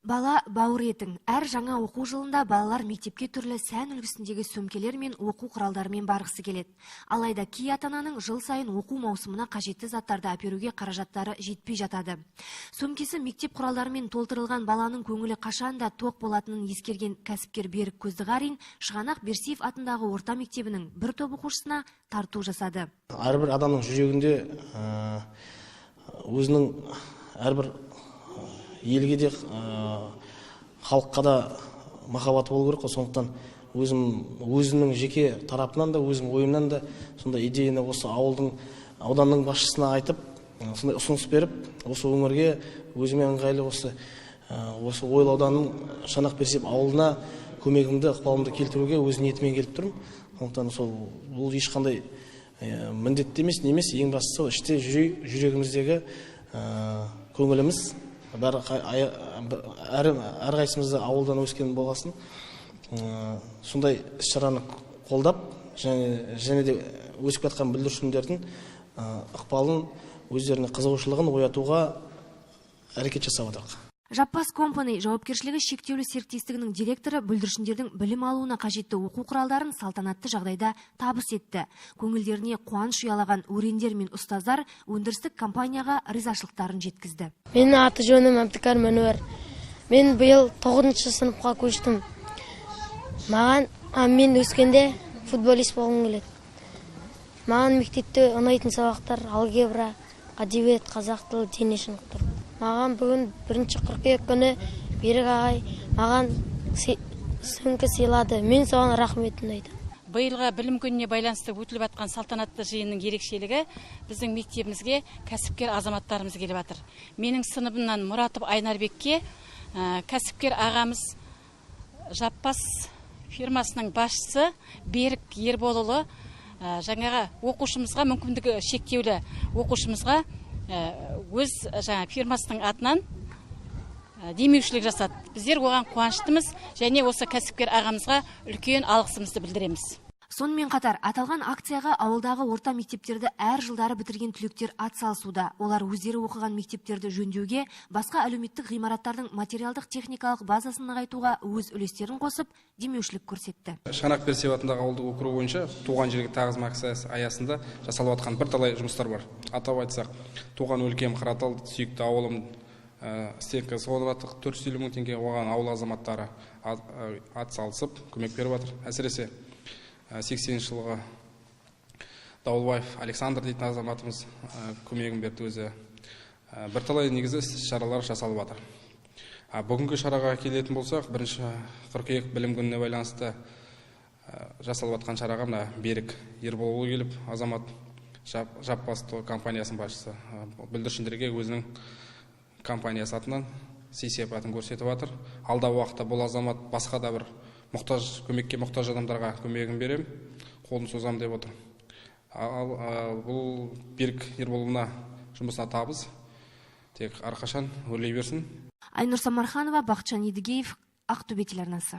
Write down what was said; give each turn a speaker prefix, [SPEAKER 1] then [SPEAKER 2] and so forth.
[SPEAKER 1] Бала бауыр етің. Әр жаңа оқу жылында балалар мектепке түрлі сән үлгісіндегі сөмкелер мен оқу құралдарымен барғысы келеді. Алайда кей ата-ананың жыл сайын оқу маусымына қажетті заттарды әперуге қаражаттары жетпей жатады. Сөмкесі мектеп құралдарымен толтырылған баланың көңілі қашанда тоқ болатынын ескерген кәсіпкер Берік Көздіғарин Шығанақ Берсиев атындағы орта мектебінің бір топ оқушысына тарту жасады.
[SPEAKER 2] Әрбір адамның жүрегінде өзінің әрбір елге де, халыққа да махаббаты болу керек қой. Сондықтан өзімнің жеке тарапынан да, өзім ойымнан да сондай идеяны осы ауылдың, ауданның басшысына айтып, сондай ұсыныс беріп, осы өңірге өзіме ыңғайлы осы Ойыл ауданының Шығанақ Берсиев ауылына көмегімді, ықпалымды келтіруге өз ниетімен келіп тұрмын. Сондықтан сол бұл ешқандай міндетті емес, немес, ең бастысы іште жүрегіміздегі көңіліміз. Бәрі әрқайсымызда ауылдан өскен болғасын, сондай іс-шараны қолдап, және де өсіп жатқан бүлдіршіндердің ықпалын, өздерінің қызығушылығын оятуға әрекет жасап отырмыз.
[SPEAKER 1] Жаппас Компани жауапкершілігі шектеулі серіктестігінің директоры бүлдіршіндердің білім алуына қажетті оқу құралдарын салтанатты жағдайда табыс етті. Көңілдеріне қуаныш ұялаған өрендер мен ұстаздар өндірістік компанияға ризашылықтарын жеткізді.
[SPEAKER 3] Менің аты жөнім Әбдікәрім Әнуар. Мен биыл 9-шы сыныпқа көштім. Мен өскенде футболист болғым келеді. Маған мектепте ұнайтын сабақтар алгебра, әдебиет, қазақ тілі, дене шынықтыру. Маған бүгін 1 қыркүйек күні Берік ағай маған сөмке сыйлады. Мен соған рахметімді айтамын.
[SPEAKER 4] Биылғы білім күніне байланысты өтіліп жатқан салтанатты жиынның ерекшелігі біздің мектебімізге кәсіпкер азаматтарымыз келіп жатыр. Менің сыныбымнан Мұратов Айнарбекке кәсіпкер ағамыз Жаппас фирмасының басшысы Берік Ерболұлы жаңағы оқушымызға, мүмкіндігі шектеулі оқушымызға өз жаңа фирмасының атынан демеушілік жасады. Біздер оған қуаныштымыз және осы кәсіпкер ағамызға үлкен алғысымызды білдіреміз.
[SPEAKER 1] Сонымен қатар аталған акцияға ауылдағы орта мектептерді әр жылдары бітірген түлектер атсалысуда. Олар өздері оқыған мектептерді жөндеуге, басқа әлеуметтік ғимараттардың материалдық техникалық базасын нығайтуға өз үлестерін қосып, демеушілік көрсетті.
[SPEAKER 5] Шығанақ Берсиев атындағы ауылдық округі бойынша туған жерге тағзым акциясы аясында жасалып жатқан бірталай жұмыстар бар. Атап айтсақ, туған өлкем Қаратал, сүйікті ауылым стенка соғып жатыр, 450 мың теңге оған ауыл азаматтары атсалысып көмек беріп жатыр. Әсіресе 80 жылғы Дауылбаев Александр дейтін азаматымыз көмегін берді өзі. Бірталай негізі іс-шаралар жасалып жатыр. Бүгінгі шараға келетін болсақ, 1 қыркүйек білім күніне байланысты жасалып жатқан шараға мына Берік Ерболұлы келіп, азамат Жаппас компаниясының басшысы бүлдіршіндерге өзінің компаниясы атынан сый-сияпатын көрсетіп жатыр. Алдағы уақытта бұл азамат басқа да бір көмекке мұқтаж адамдарға көмегін берем, қолын созам деп отыр. Ал бұл Берік Ерболұлына жұмысына табыс, тек әрқашан өрлей берсін.
[SPEAKER 1] Айнұр Самарханова, Бақытжан Едігеев, Ақтөбе телеарнасы.